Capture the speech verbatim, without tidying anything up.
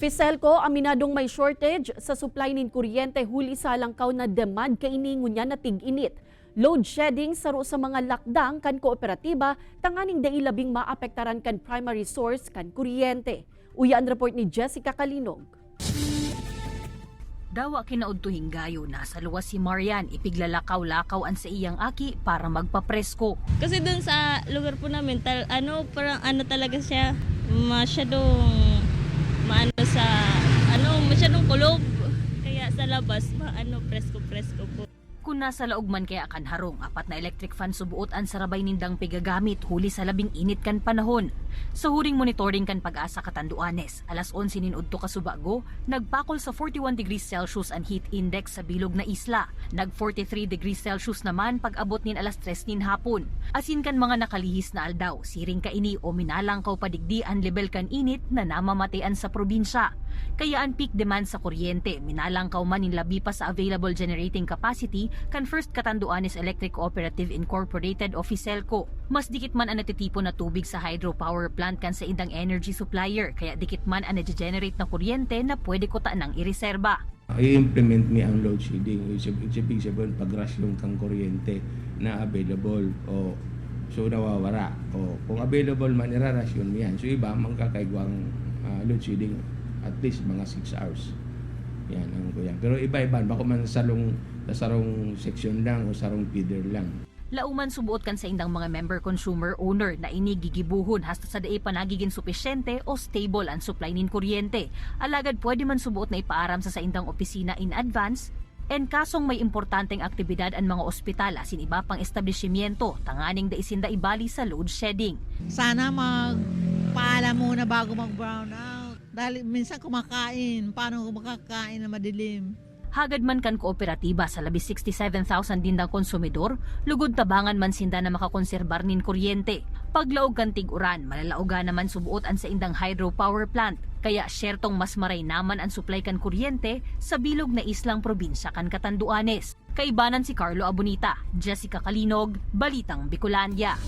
Fiselco aminadong may shortage sa supply nin kuryente huli sa langkaw na demand kaini ngunyan na tig-init. Load shedding saro sa mga lakdang kan kooperatiba tanganing dai labing maapektaran kan primary source kan kuryente. Uya an report ni Jessica Kalinog. Dawa kinaudto hinggayo, nasa luwas si Marian, ipiglalakaw-lakaw an saiyang aki para magpapresko. Kasi dun sa lugar po namin, tal-, ano, parang ano talaga siya, masyadong maano sa, ano, masyadong kulob. Kaya sa labas, maano, presko-presko po. Kun nasa laog man kaya kan harong, apat na electric fan subuot an sarabay nindang pigagamit huli sa labing init kan panahon. Sa huring monitoring kan PAGASA Catanduanes, alas onse nin udto kasubago, nagpakol sa forty-one degrees Celsius an heat index sa bilog na isla. Nag forty-three degrees Celsius naman pag-abot nin alas tres nin hapon. Asin kan mga nakalihis na aldaw, siring kaini o minalangkaw pa digdi an lebel kan init na namamatean sa probinsya. Kaya an peak demand sa kuryente, minalangkaw man nin labi pa sa available generating capacity kan First Catanduanes Electric Cooperative Incorporated o Fiselco. Mas dikit man an natitipon na tubig sa hydropower plant kan saindang energy supplier, kaya dikit man an nagge-generate na kuryente na pwede kutanang ireserba. I-implement mi ang load shedding. Ibig sab-, ibig sabihin, pagrasyon kang kuryente na available. O, so, nawawara. O, kung available man, irarasyon mi yan. So, iba, magkakaigwang, ah, load shedding, at least mga six hours. Yan ang kuyan. Pero iba-iba, bako man sa sarong, sa sarong section lang o sarong feeder lang. Lauman subuot kan saindang mga member consumer owner na ini gigibohon hasta sa dai pa nagigin supisyente o stable an supply nin kuryente. Alagad pwede man subuot na ipaaram sa saindang opisina in advance, en kasong may importanteng aktibidad an mga ospital asin iba pang establisyemyento, tanganing dai sinda ibali sa load shedding. Sana magpaalam muna bago mag-brownout. Dahil minsan kumakain, paano kung makakain na madilim? Hagad man kan kooperatiba sa labi sixty-seven thousand dindang konsumidor, lugod tabangan man sinda na makakonserbar nin kuryente. Paglaog kan tig-uran, malalaogan naman subuot an saindang hydropower plant, kaya syertong mas maray naman an supply kan kuryente sa bilog na islang probinsya kan Catanduanes. Kaibanan si Carlo Abonita, Jessica Kalinog, Balitang Bicolandia.